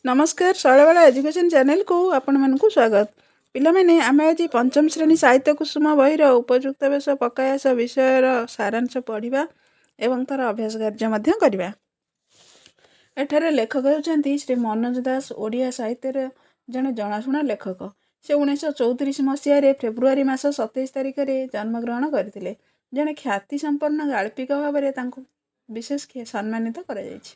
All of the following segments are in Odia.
ନମସ୍କାର, ଶୈଳବାଳା ଏଜୁକେସନ୍ ଚ୍ୟାନେଲକୁ ଆପଣମାନଙ୍କୁ ସ୍ୱାଗତ। ପିଲାମାନେ, ଆମେ ଆଜି ପଞ୍ଚମ ଶ୍ରେଣୀ ସାହିତ୍ୟ କୁସୁମ ବହିର ଉପଯୁକ୍ତ ବେଶ ପକାୟାସ ବିଷୟର ସାରାଂଶ ପଢ଼ିବା ଏବଂ ତା'ର ଅଭ୍ୟାସ କାର୍ଯ୍ୟ ମଧ୍ୟ କରିବା। ଏଠାରେ ଲେଖକ ହେଉଛନ୍ତି ଶ୍ରୀ ମନୋଜ ଦାସ, ଓଡ଼ିଆ ସାହିତ୍ୟର ଜଣେ ଜଣାଶୁଣା ଲେଖକ। ସେ 1934 ମସିହାରେ ଫେବୃଆରୀ ମାସ 27 ତାରିଖରେ ଜନ୍ମଗ୍ରହଣ କରିଥିଲେ। ଜଣେ ଖ୍ୟାତି ସମ୍ପନ୍ନ ଗାଳ୍ପିକ ଭାବରେ ତାଙ୍କୁ ବିଶେଷ ସମ୍ମାନିତ କରାଯାଇଛି।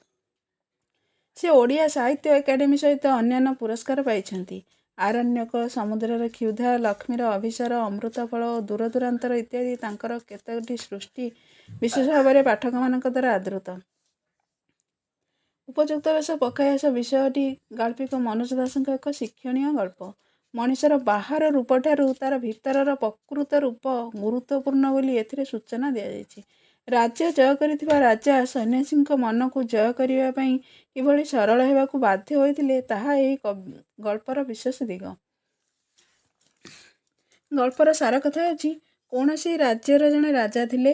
ସେ ଓଡ଼ିଆ ସାହିତ୍ୟ ଏକାଡେମୀ ସହିତ ଅନ୍ୟାନ୍ୟ ପୁରସ୍କାର ପାଇଛନ୍ତି। ଆରଣ୍ୟକ, ସମୁଦ୍ରର କ୍ଷୁଧା, ଲକ୍ଷ୍ମୀର ଅଭିସାର, ଅମୃତଫଳ ଓ ଦୂରଦୂରାନ୍ତର ଇତ୍ୟାଦି ତାଙ୍କର କେତୋଟି ସୃଷ୍ଟି ବିଶେଷ ଭାବରେ ପାଠକମାନଙ୍କ ଦ୍ୱାରା ଆଦୃତ। ଉପଯୁକ୍ତ ବେଶ ପକାୟାସ ବିଷୟଟି ଗାଳ୍ପିକ ମନୋଜ ଦାସଙ୍କ ଏକ ଶିକ୍ଷଣୀୟ ଗଳ୍ପ। ମଣିଷର ବାହାର ରୂପଠାରୁ ତାର ଭିତରର ପ୍ରକୃତ ରୂପ ଗୁରୁତ୍ୱପୂର୍ଣ୍ଣ ବୋଲି ଏଥିରେ ସୂଚନା ଦିଆଯାଇଛି। ରାଜ୍ୟ ଜୟ କରିଥିବା ରାଜା ସନ୍ନ୍ୟାସୀଙ୍କ ମନକୁ ଜୟ କରିବା ପାଇଁ କିଭଳି ସରଳ ହେବାକୁ ବାଧ୍ୟ ହୋଇଥିଲେ, ତାହା ଏହି ଗଳ୍ପର ବିଶେଷ ଦିଗ। ଗଳ୍ପର ସାର କଥା ହେଉଛି, କୌଣସି ରାଜ୍ୟର ଜଣେ ରାଜା ଥିଲେ।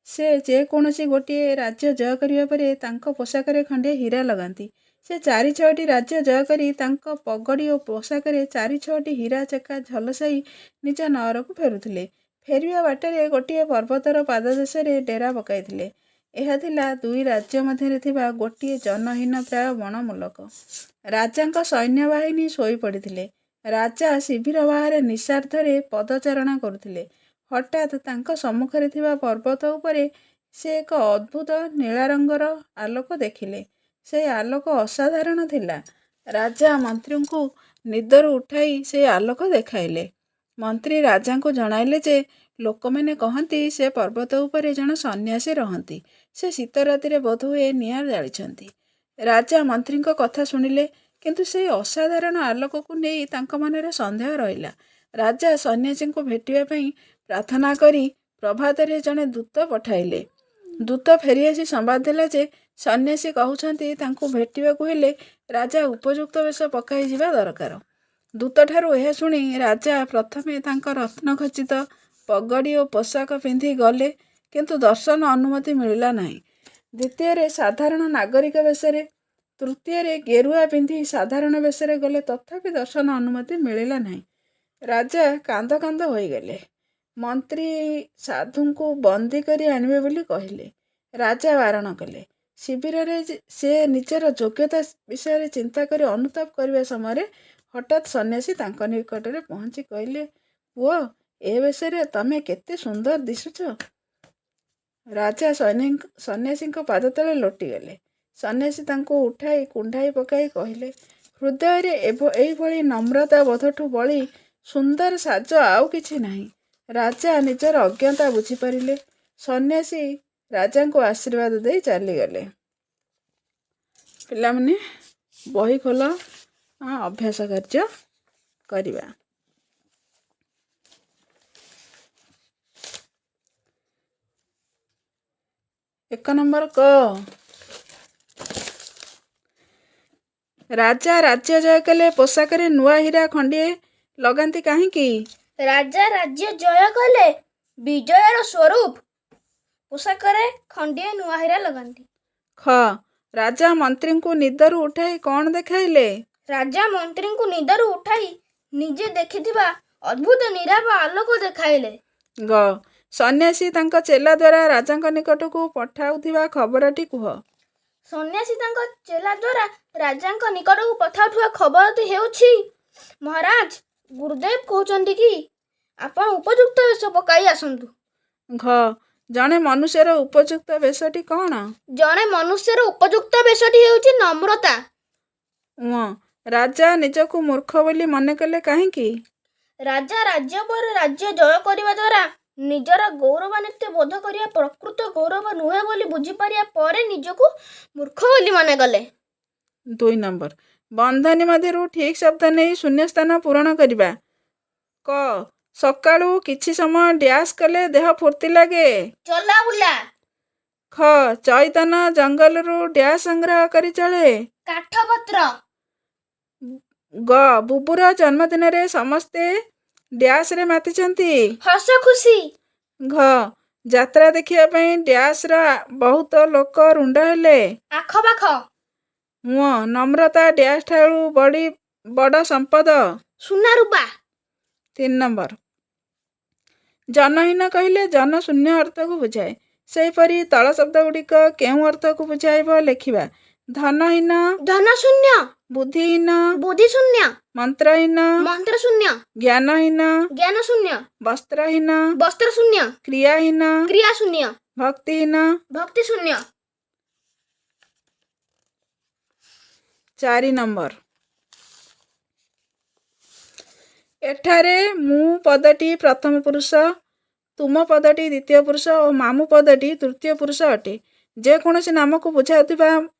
ସେ ଯେକୌଣସି ଗୋଟିଏ ରାଜ୍ୟ ଜୟ କରିବା ପରେ ତାଙ୍କ ପୋଷାକରେ ଖଣ୍ଡିଏ ହୀରା ଲଗାନ୍ତି। ସେ ଚାରି ଛଅଟି ରାଜ୍ୟ ଜୟ କରି ତାଙ୍କ ପଗଡ଼ି ଓ ପୋଷାକରେ ଚାରି ଛଅଟି ହୀରା ଚେକା ଝଲସାଇ ନିଜ ନଅରକୁ ଫେରୁଥିଲେ। ଫେରିବା ବାଟରେ ଗୋଟିଏ ପର୍ବତର ପାଦଦେଶରେ ଡେରା ପକାଇଥିଲେ। ଏହା ଥିଲା ଦୁଇ ରାଜ୍ୟ ମଧ୍ୟରେ ଥିବା ଗୋଟିଏ ଜନହୀନ ପ୍ରାୟ ବଣ ମୂଲକ। ରାଜାଙ୍କ ସୈନ୍ୟବାହିନୀ ଶୋଇପଡ଼ିଥିଲେ। ରାଜା ଶିବିର ବାହାରେ ନିଶାର୍ଦ୍ଧରେ ପଦଚାରଣା କରୁଥିଲେ। ହଠାତ୍ ତାଙ୍କ ସମ୍ମୁଖରେ ଥିବା ପର୍ବତ ଉପରେ ସେ ଏକ ଅଦ୍ଭୁତ ନୀଳା ରଙ୍ଗର ଆଲୋକ ଦେଖିଲେ। ସେ ଆଲୋକ ଅସାଧାରଣ ଥିଲା। ରାଜା ମନ୍ତ୍ରୀଙ୍କୁ ନିଦରୁ ଉଠାଇ ସେ ଆଲୋକ ଦେଖାଇଲେ। ମନ୍ତ୍ରୀ ରାଜାଙ୍କୁ ଜଣାଇଲେ ଯେ ଲୋକମାନେ କହନ୍ତି, ସେ ପର୍ବତ ଉପରେ ଜଣେ ସନ୍ନ୍ୟାସୀ ରହନ୍ତି। ସେ ଶୀତ ରାତିରେ ବୋଧହୁଏ ନିଆଁ ଜାଳିଛନ୍ତି। ରାଜା ମନ୍ତ୍ରୀଙ୍କ କଥା ଶୁଣିଲେ, କିନ୍ତୁ ସେହି ଅସାଧାରଣ ଆଲୋକକୁ ନେଇ ତାଙ୍କ ମନରେ ସନ୍ଦେହ ରହିଲା। ରାଜା ସନ୍ନ୍ୟାସୀଙ୍କୁ ଭେଟିବା ପାଇଁ ପ୍ରାର୍ଥନା କରି ପ୍ରଭାତରେ ଜଣେ ଦୂତ ପଠାଇଲେ। ଦୂତ ଫେରିଆସି ସମ୍ବାଦ ଦେଲା ଯେ ସନ୍ନ୍ୟାସୀ କହୁଛନ୍ତି, ତାଙ୍କୁ ଭେଟିବାକୁ ହେଲେ ରାଜା ଉପଯୁକ୍ତ ବେଶ ପକାଇ ଯିବା ଦରକାର। ଦୂତଠାରୁ ଏହା ଶୁଣି ରାଜା ପ୍ରଥମେ ତାଙ୍କ ରତ୍ନଖଚିତ ପଗଡ଼ି ଓ ପୋଷାକ ପିନ୍ଧି ଗଲେ, କିନ୍ତୁ ଦର୍ଶନ ଅନୁମତି ମିଳିଲା ନାହିଁ। ଦ୍ୱିତୀୟରେ ସାଧାରଣ ନାଗରିକ ବେଶରେ, ତୃତୀୟରେ ଗେରୁଆ ପିନ୍ଧି ସାଧାରଣ ବେଶରେ ଗଲେ, ତଥାପି ଦର୍ଶନ ଅନୁମତି ମିଳିଲା ନାହିଁ। ରାଜା କାନ୍ଦ କାନ୍ଦ ହୋଇଗଲେ। ମନ୍ତ୍ରୀ ସାଧୁଙ୍କୁ ବନ୍ଦୀ କରି ଆଣିବେ ବୋଲି କହିଲେ। ରାଜା ବାରଣ କଲେ। ଶିବିରରେ ସେ ନିଜର ଯୋଗ୍ୟତା ବିଷୟରେ ଚିନ୍ତା କରି ଅନୁତାପ କରିବା ସମୟରେ ହଠାତ୍ ସନ୍ନ୍ୟାସୀ ତାଙ୍କ ନିକଟରେ ପହଞ୍ଚି କହିଲେ, ପୁଅ, ଏ ବେଶରେ ତମେ କେତେ ସୁନ୍ଦର ଦିଶୁଛ। ରାଜା ସନ୍ନ୍ୟାସୀଙ୍କ ପାଦ ତଳେ ଲୋଟିଗଲେ। ସନ୍ନ୍ୟାସୀ ତାଙ୍କୁ ଉଠାଇ କୁଣ୍ଢାଇ ପକାଇ କହିଲେ, ହୃଦୟରେ ଏଇଭଳି ନମ୍ରତା ବୋଧଠୁ ବଳି ସୁନ୍ଦର ସାଜ ଆଉ କିଛି ନାହିଁ। ରାଜା ନିଜର ଅଜ୍ଞତା ବୁଝିପାରିଲେ। ସନ୍ନ୍ୟାସୀ ରାଜାଙ୍କୁ ଆଶୀର୍ବାଦ ଦେଇ ଚାଲିଗଲେ। ପିଲାମାନେ, ବହି ଖୋଲ, ଅଭ୍ୟାସ କାର୍ଯ୍ୟ କରିବା। ଏକ ନମ୍ବର କ, ରାଜା ରାଜ୍ୟ ଜୟ କଲେ ପୋଷାକରେ ନୂଆ ହୀରା ଖଣ୍ଡିଏ ଲଗାନ୍ତି କାହିଁକି? ରାଜା ରାଜ୍ୟ ଜୟ କଲେ ବିଜୟର ସ୍ୱରୂପ ପୋଷାକରେ ଖଣ୍ଡିଏ ନୂଆ ହୀରା ଲଗାନ୍ତି। ଖ, ରାଜା ମନ୍ତ୍ରୀଙ୍କୁ ନିଦରୁ ଉଠାଇ କ'ଣ ଦେଖାଇଲେ? ରାଜା ମନ୍ତ୍ରୀଙ୍କୁ ନିଦରୁ ଉଠାଇ ନିଜେ ଦେଖିଥିବା ଅଦ୍ଭୁତ ନିରାପ ଆଲୋକ ଦେଖାଇଲେ। ଗ, ସନ୍ନ୍ୟାସୀ ତାଙ୍କ ଚେଲା ଦ୍ୱାରା ରାଜାଙ୍କ ନିକଟକୁ ପଠାଉଥିବା ଖବରଟି କୁହ। ସନ୍ନ୍ୟାସୀ ତାଙ୍କ ଚେଲା ଦ୍ୱାରା ରାଜାଙ୍କ ନିକଟକୁ ପଠାଉଥିବା ଖବରଟି ହେଉଛି, ମହାରାଜ, ଗୁରୁଦେବ କହୁଛନ୍ତି କି ଆପଣ ଉପଯୁକ୍ତ ବେଶ ପକାଇ ଆସନ୍ତୁ। ଘ, ଜଣେ ମନୁଷ୍ୟର ଉପଯୁକ୍ତ ବେଶଟି କ'ଣ? ଜଣେ ମନୁଷ୍ୟର ଉପଯୁକ୍ତ ବେଶଟି ହେଉଛି ନମ୍ରତା। ଉଁ, ରାଜା ନିଜକୁ ମୂର୍ଖ ବୋଲି ମନେ କଲେ କାହିଁକି? ରାଜା ରାଜ୍ୟ ପରେ ରାଜ୍ୟ ଜୟ କରିବା ଦ୍ୱାରା ନିଜର ଗୌରବାନ୍ୱିତ ବୋଧ କରିବା ପ୍ରକୃତ ଗୌରବ ନୁହେଁ ବୋଲି ବୁଝିପାରିବା ପରେ ନିଜକୁ ମୂର୍ଖ ବୋଲି ମନେ କଲେ। 2 ନମ୍ବର, ବନ୍ଧନୀ ମଧ୍ୟରୁ ଠିକ୍ ଶବ୍ଦ ନେଇ ଶୂନ୍ୟସ୍ଥାନ ପୂରଣ କରିବା। କ, ସକାଳୁ କିଛି ସମୟ ଡ୍ୟାସ୍ କଲେ ଦେହ ଫୁର୍ତ୍ତି ଲାଗେ। ଚଲାବୁଲା। ଖ, ଚୈତନ ଜଙ୍ଗଲରୁ ଡ୍ୟାସ୍ ସଂଗ୍ରହ କରି ଚଳେ। କାଠପତ୍ର। ଗ, ବୁବୁର ଜନ୍ମଦିନରେ ସମସ୍ତେ ଡ୍ୟାସ୍ରେ ମାତିଛନ୍ତି। ହସ ଖୁସି। ଘ, ଯାତ୍ରା ଦେଖିବା ପାଇଁ ଡ୍ୟାସ୍ର ବହୁତ ଲୋକ ରୁଣ୍ଡ ହେଲେ। ଆଖପାଖ। ଉଁ ନମ୍ରତା ଡ୍ୟାସ୍ ଠାରୁ ବଡ଼ି ବଡ଼ ସମ୍ପଦ। ସୁନା ରୂପା। 3 ନମ୍ବର, ଜନହୀନ କହିଲେ ଜନ ଶୂନ୍ୟ ଅର୍ଥକୁ ବୁଝାଏ। ସେହିପରି ତଳ ଶବ୍ଦ ଗୁଡ଼ିକ କେଉଁ ଅର୍ଥକୁ ବୁଝାଇବ ଲେଖିବା। ଧନହୀନ, ଧନ ଶୂନ୍ୟ। ବୁଦ୍ଧିହୀନ, ବୁଦ୍ଧି ଶୂନ୍ୟ। ମନ୍ତ୍ରହୀନ, ମନ୍ତ୍ର ଶୂନ୍ୟ। ଜ୍ଞାନହୀନ, ଜ୍ଞାନ ଶୂନ୍ୟ। ବସ୍ତ୍ରହୀନ, ବସ୍ତ୍ର ଶୂନ୍ୟ। କ୍ରିୟାହୀନ, କ୍ରିୟା ଶୂନ୍ୟ। ଭକ୍ତିହୀନ, ଭକ୍ତି ଶୂନ୍ୟ। 4 ନମ୍ବର, ଏଠାରେ ମୁଁ ପଦଟି ପ୍ରଥମ ପୁରୁଷ, ତୁମ ପଦଟି ଦ୍ୱିତୀୟ ପୁରୁଷ ଓ ମାମୁଁ ପଦଟି ତୃତୀୟ ପୁରୁଷ ଅଟେ। ଯେକୌଣସି ନାମକୁ ବୁଝାଉଥିବା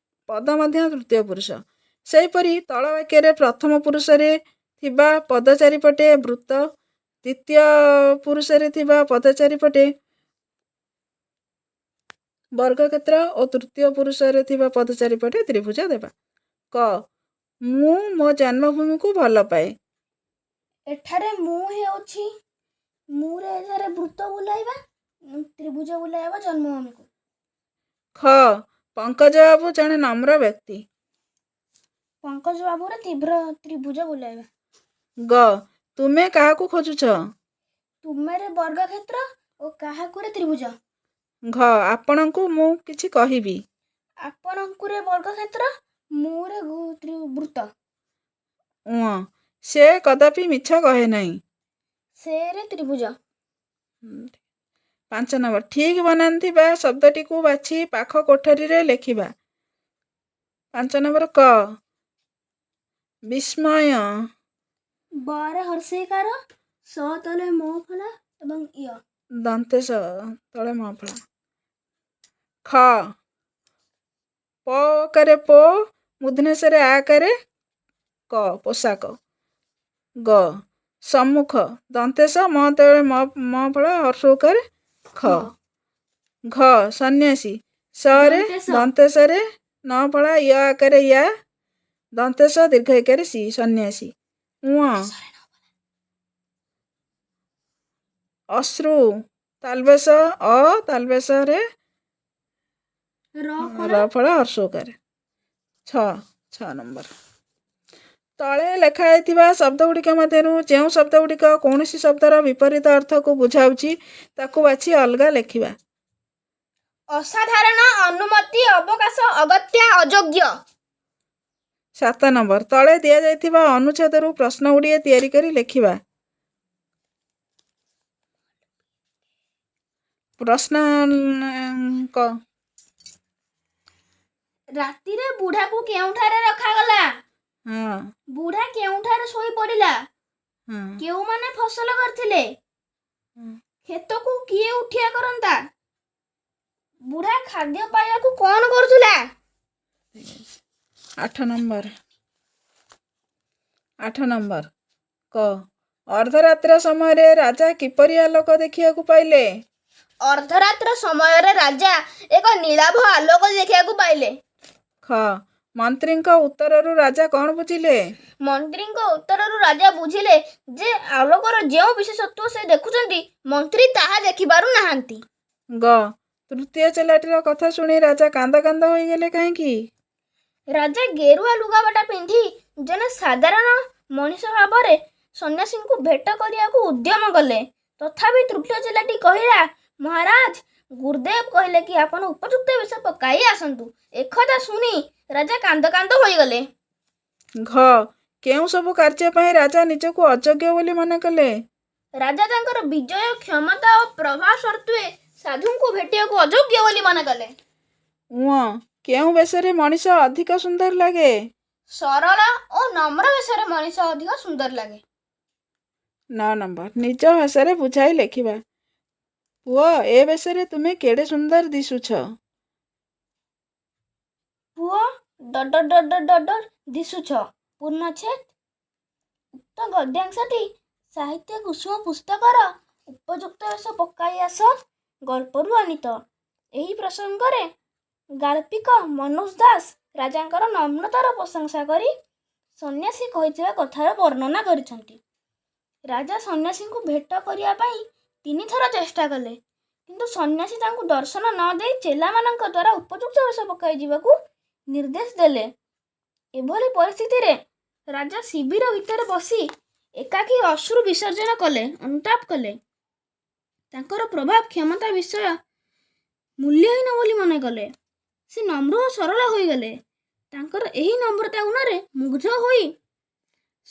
ପଦ ମଧ୍ୟ ତୃତୀୟ ପୁରୁଷ। ସେହିପରି ତଳ ବାକ୍ୟରେ ପ୍ରଥମ ପୁରୁଷରେ ଥିବା ପଦ ଚାରିପଟେ ବୃତ୍ତ, ଦ୍ୱିତୀୟ ପୁରୁଷରେ ଥିବା ପଦ ଚାରିପଟେ ବର୍ଗକ୍ଷେତ୍ର ଓ ତୃତୀୟ ପୁରୁଷରେ ଥିବା ପଦ ଚାରିପଟେ ତ୍ରିଭୁଜ ଦେବା। କ ମୁଁ ମୋ ଜନ୍ମଭୂମିକୁ ଭଲ ପାଏ। ଏଠାରେ ମୁଁ ହେଉଛି ମୁଁରେ ଏଠାରେ ବୃତ୍ତ ବୁଲାଇବା, ତ୍ରିଭୁଜ ବୁଲାଇବା ଜନ୍ମଭୂମିକୁ। ଖ ପଙ୍କଜ ବାବୁ ଜଣେ ନମ୍ର ବ୍ୟକ୍ତି। ପଙ୍କଜ ବାବୁରେ ତୀବ୍ର ତ୍ରିଭୁଜ ବୁଲାଇବା। ଗ ତୁମେ କାହାକୁ ଖୋଜୁଛ? ତୁମେରେ ବର୍ଗକ୍ଷେତ୍ର ଓ କାହାକୁରେ ତ୍ରିଭୁଜ। ଘ ଆପଣଙ୍କୁ ମୁଁ କିଛି କହିବି। ଆପଣଙ୍କୁରେ ବର୍ଗକ୍ଷେତ୍ର, ମୁଁରେ ବୃତ୍ତ। ଉଁ ସେ କଦାପି ମିଛ କହେ ନାହିଁ। ସେରେ ତ୍ରିଭୁଜ। 5 ନମ୍ବର, ଠିକ୍ ବନାନ ଥିବା ଶବ୍ଦଟିକୁ ବାଛି ପାଖ କୋଠରୀରେ ଲେଖିବା। 5 ନମ୍ବର କ ବିସ୍ମୟ। ବରେ ହର୍ଷେଇକାର, ସ ତଳେ ମୋ ଫଳା ଏବଂ ୟ। ଦନ୍ତେଶ ତଳେ ମ ଫଳା। ଖ ପ ଓକାରେ ପୋ, ମୂର୍ଦ୍ଧନ୍ୟରେ ଆକାରେ କ ପୋଷାକ। ଗ ସମ୍ମୁଖ, ଦନ୍ତେଶ ମ ତଳେ ମ ଫଳା, ହର୍ଷଉକାରେ ଖ। ଘ ସନ୍ନ୍ୟାସୀ, ସ ରେ ଦନ୍ତେଶରେ ନ ଫଳା, ୟ ଆକାରେ ୟା, ଦନ୍ତେଶ ଦୀର୍ଘ ଇକାରେ ସି ସନ୍ନ୍ୟାସୀ। ଉଁ ଅଶ୍ରୁ, ତାଲବେଶ ଅ, ତାଲବେଶରେ ର ଫଳା, ହର୍ଷଉକାରେ 6। 6 ନମ୍ବର, ତଳେ ଲେଖା ହୋଇଥିବା ଶବ୍ଦ ଗୁଡ଼ିକ ମଧ୍ୟରୁ ଯେଉଁ ଶବ୍ଦ ଗୁଡ଼ିକ କୌଣସି ଶବ୍ଦର ବିପରୀତ ଅର୍ଥକୁ ବୁଝାଉଛି ତାକୁ ବାଛି ଅଲଗା ଲେଖିବା। ଅସାଧାରଣ, ଅନୁମତି, ଅବକାଶ, ଅଗତ୍ୟା, ଅଯୋଗ୍ୟ। 7 ନମ୍ବର, ତଳେ ଦିଆଯାଇଥିବା ଅନୁଚ୍ଛେଦରୁ ପ୍ରଶ୍ନ ଗୁଡ଼ିଏ ତିଆରି କରି ଲେଖିବା। ପ୍ରଶ୍ନ କ ରାତିରେ ବୁଢ଼ାକୁ କେଉଁଠାରେ ରଖାଗଲା? ହଁ। ବୁଢ଼ା କେଉଁଠାରେ ଶୋଇ ପଡ଼ିଲା? ହଁ। କେଉଁମାନେ ଫସଲ କରିଥିଲେ? କ୍ଷେତକୁ କିଏ ଉଠିଆ କରନ୍ତା? ବୁଢ଼ା ଖାଦ୍ୟ ପାଇବାକୁ କ'ଣ କରୁଥିଲା? 8 ନମ୍ବର, 8 ନମ୍ବର କ ଅର୍ଦ୍ଧରାତ୍ର ସମୟରେ ରାଜା କିପରି ଆଲୋକ ଦେଖିବାକୁ ପାଇଲେ? ଅର୍ଦ୍ଧରାତ୍ର ସମୟରେ ରାଜା ଏକ ନୀଳାଭ ଆଲୋକ ଦେଖିବାକୁ ପାଇଲେ। ଖ ମନ୍ତ୍ରୀଙ୍କ ଉତ୍ତରରୁ ରାଜା କ'ଣ ବୁଝିଲେ? ମନ୍ତ୍ରୀଙ୍କ ଉତ୍ତରରୁ ରାଜା ବୁଝିଲେ ଯେ ଆଲୋକର ଯେଉଁ ବିଶେଷତ୍ୱ ସେ ଦେଖୁଛନ୍ତି, ମନ୍ତ୍ରୀ ତାହା ଦେଖିପାରୁ ନାହାନ୍ତି। ଗ ତୃତୀୟ ଚେଲାଟିର କଥା ଶୁଣି ରାଜା କାନ୍ଦ କାନ୍ଦ ହୋଇଗଲେ କାହିଁକି? ରାଜା ଗେରୁଆ ଲୁଗାପଟା ପିନ୍ଧି ଜଣେ ସାଧାରଣ ମଣିଷ ଭାବରେ ସନ୍ନ୍ୟାସୀଙ୍କୁ ଭେଟ କରିବାକୁ ଉଦ୍ୟମ କଲେ। ତଥାପି ତୃତୀୟ ଚେଲାଟି କହିଲା, ମହାରାଜ, ଗୁରୁଦେବ କହିଲେ କି ଆପଣ ଉପଯୁକ୍ତ ବେଶ ପକାଇ ଆସନ୍ତୁ। ଏକଥା ଶୁଣି ରାଜା କାନ୍ଦ କାନ୍ଦ ହୋଇଗଲେ। ଘ କେଉଁ ସବୁ କାର୍ଯ୍ୟ ପାଇଁ ରାଜା ନିଜକୁ ଅଯୋଗ୍ୟ ବୋଲି ମନେ କଲେ? ରାଜା ତାଙ୍କର ବିଜୟ, କ୍ଷମତା ଓ ପ୍ରଭାବ ସତ୍ତ୍ୱେ ସାଧୁଙ୍କୁ ଭେଟିବାକୁ ଅଯୋଗ୍ୟ ବୋଲି ମନେ କଲେ। ଉଁ କେଉଁ ବେଶରେ ମଣିଷ ଅଧିକ ସୁନ୍ଦର ଲାଗେ? ସରଳ ଓ ନମ୍ର ବେଶରେ ମଣିଷ ଅଧିକ ସୁନ୍ଦର ଲାଗେ। 9 ନମ୍ବର, ନିଜ ଭାଷାରେ ବୁଝାଇ ଲେଖିବା। ପୁଅ, ଏ ବେଶରେ ତୁମେ କେଡ଼େ ସୁନ୍ଦର ଦିଶୁଛ। ପୁଅ ଡ ଡ ଡ ଡ ଡ ଡ ଦିଶୁଛ ପୂର୍ଣ୍ଣଚ୍ଛେଦ। ଉକ୍ତ ଗଦ୍ୟାଂଶଟି ସାହିତ୍ୟ କୁସୁମ ପୁସ୍ତକର ଉପଯୁକ୍ତ ବେଶ ପକାଇ ଆସ ଗଳ୍ପରୁ ଆନୀତ। ଏହି ପ୍ରସଙ୍ଗରେ ଗାଳ୍ପିକ ମନୋଜ ଦାସ ରାଜାଙ୍କର ନମ୍ରତାର ପ୍ରଶଂସା କରି ସନ୍ନ୍ୟାସୀ କହିଥିବା କଥାର ବର୍ଣ୍ଣନା କରିଛନ୍ତି। ରାଜା ସନ୍ନ୍ୟାସୀଙ୍କୁ ଭେଟ କରିବା ପାଇଁ 3 ଥର ଚେଷ୍ଟା କଲେ, କିନ୍ତୁ ସନ୍ନ୍ୟାସୀ ତାଙ୍କୁ ଦର୍ଶନ ନ ଦେଇ ଚେଲାମାନଙ୍କ ଦ୍ୱାରା ଉପଯୁକ୍ତ ବେଶ ପକାଇ ଯିବାକୁ ନିର୍ଦ୍ଦେଶ ଦେଲେ। ଏଭଳି ପରିସ୍ଥିତିରେ ରାଜା ଶିବିର ଭିତରେ ବସି ଏକାକୀ ଅଶ୍ରୁ ବିସର୍ଜନ କଲେ, ଅନୁତାପ କଲେ। ତାଙ୍କର ପ୍ରଭାବ କ୍ଷମତା ବିଷୟ ମୂଲ୍ୟହୀନ ବୋଲି ମନେ କଲେ। ସେ ନମ୍ର ଓ ସରଳ ହୋଇଗଲେ। ତାଙ୍କର ଏହି ନମ୍ରତା ଗୁଣରେ ମୁଗ୍ଧ ହୋଇ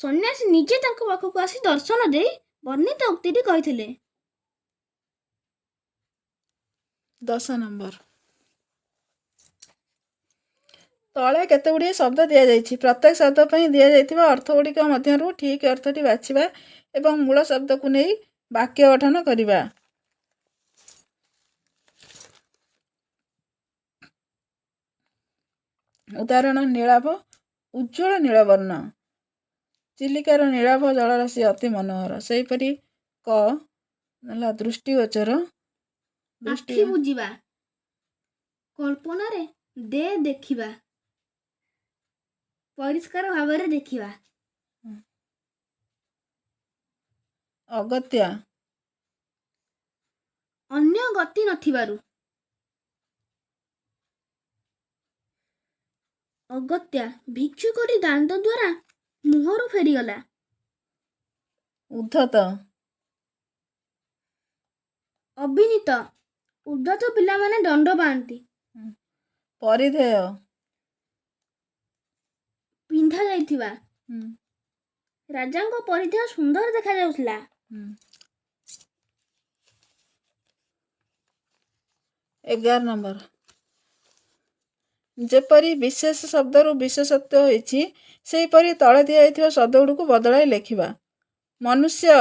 ସନ୍ନ୍ୟାସୀ ନିଜେ ତାଙ୍କ ପାଖକୁ ଆସି ଦର୍ଶନ ଦେଇ ବର୍ଣ୍ଣିତ ଉକ୍ତିଟି କହିଥିଲେ। 10 ନମ୍ବର। ତଳେ କେତେ ଗୁଡ଼ିଏ ଶବ୍ଦ ଦିଆଯାଇଛି। ପ୍ରତ୍ୟେକ ଶବ୍ଦ ପାଇଁ ଦିଆଯାଇଥିବା ଅର୍ଥ ଗୁଡ଼ିକ ମଧ୍ୟରୁ ଠିକ୍ ଅର୍ଥଟି ବାଛିବା ଏବଂ ମୂଳ ଶବ୍ଦକୁ ନେଇ ବାକ୍ୟ ଗଠନ କରିବା। ଉଦାହରଣ: ନୀଳାଭ, ଉଜ୍ଜ୍ୱଳ ନୀଳବର୍ଣ୍ଣ। ଚିଲିକାର ନୀଳାଭ ଜଳରାଶି ଅତି ମନୋହର। ସେହିପରି କ ହେଲା ଦୃଷ୍ଟିଗୋଚର, ଦୃଷ୍ଟି ଆଖି ବୁଜିବା, କଳ୍ପନାରେ ଦେ ଦେଖିବା, ପରିଷ୍କାର ଭାବରେ ଦେଖିବା। ଅଗତ୍ୟା। ଅନ୍ୟ ଗତି ନଥିବାରୁ। ଅଗତ୍ୟା ଭିକ୍ଷୁକଟି ଦାଣ୍ଡ ଦ୍ୱାରା ମୁହଁରୁ ଫେରିଗଲା। ଉଦ୍ଧତ। ଅବିନୀତ। ଉଦ୍ଧତ ପିଲାମାନେ ଦଣ୍ଡ ପାଆନ୍ତି। ପରିଧେୟ। ପିନ୍ଧା ଯାଇଥିବା। ରାଜାଙ୍କ ପରିଧେୟ ସୁନ୍ଦର ଦେଖାଯାଉଥିଲା। 11 ନମ୍ବର। ଯେପରି ବିଶେଷ ଶବ୍ଦରୁ ବିଶେଷତ୍ୱ ହୋଇଛି, ସେହିପରି ତଳେ ଦିଆଯାଇଥିବା ଶବ୍ଦଗୁଡ଼ିକୁ ବଦଳାଇ ଲେଖିବା। ମନୁଷ୍ୟ।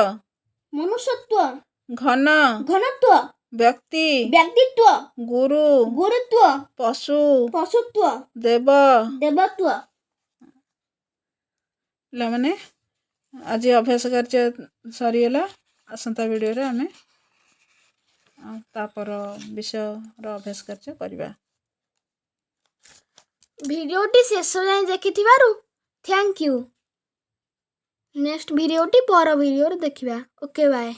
ମନୁଷ୍ୟତ୍ୱ। ଘନ। ଘନତ୍ୱ। ବ୍ୟକ୍ତି। ବ୍ୟକ୍ତିତ୍ୱ। ଗୁରୁ। ଗୁରୁତ୍ୱ। ପଶୁ। ପଶୁତ୍ୱ। ଦେବ। ଦେବତ୍ୱ। ପିଲାମାନେ, ଆଜି ଅଭ୍ୟାସ କାର୍ଯ୍ୟ ସରିଗଲା। ଆସନ୍ତା ଭିଡ଼ିଓରେ ଆମେ ତାପର ବିଷୟର ଅଭ୍ୟାସ କାର୍ଯ୍ୟ କରିବା। ଭିଡ଼ିଓଟି ଶେଷ ଯାଏଁ ଦେଖିଥିବାରୁ thank you. Next ଭିଡ଼ିଓଟି ପର ଭିଡ଼ିଓରେ ଦେଖିବା। Okay, bye.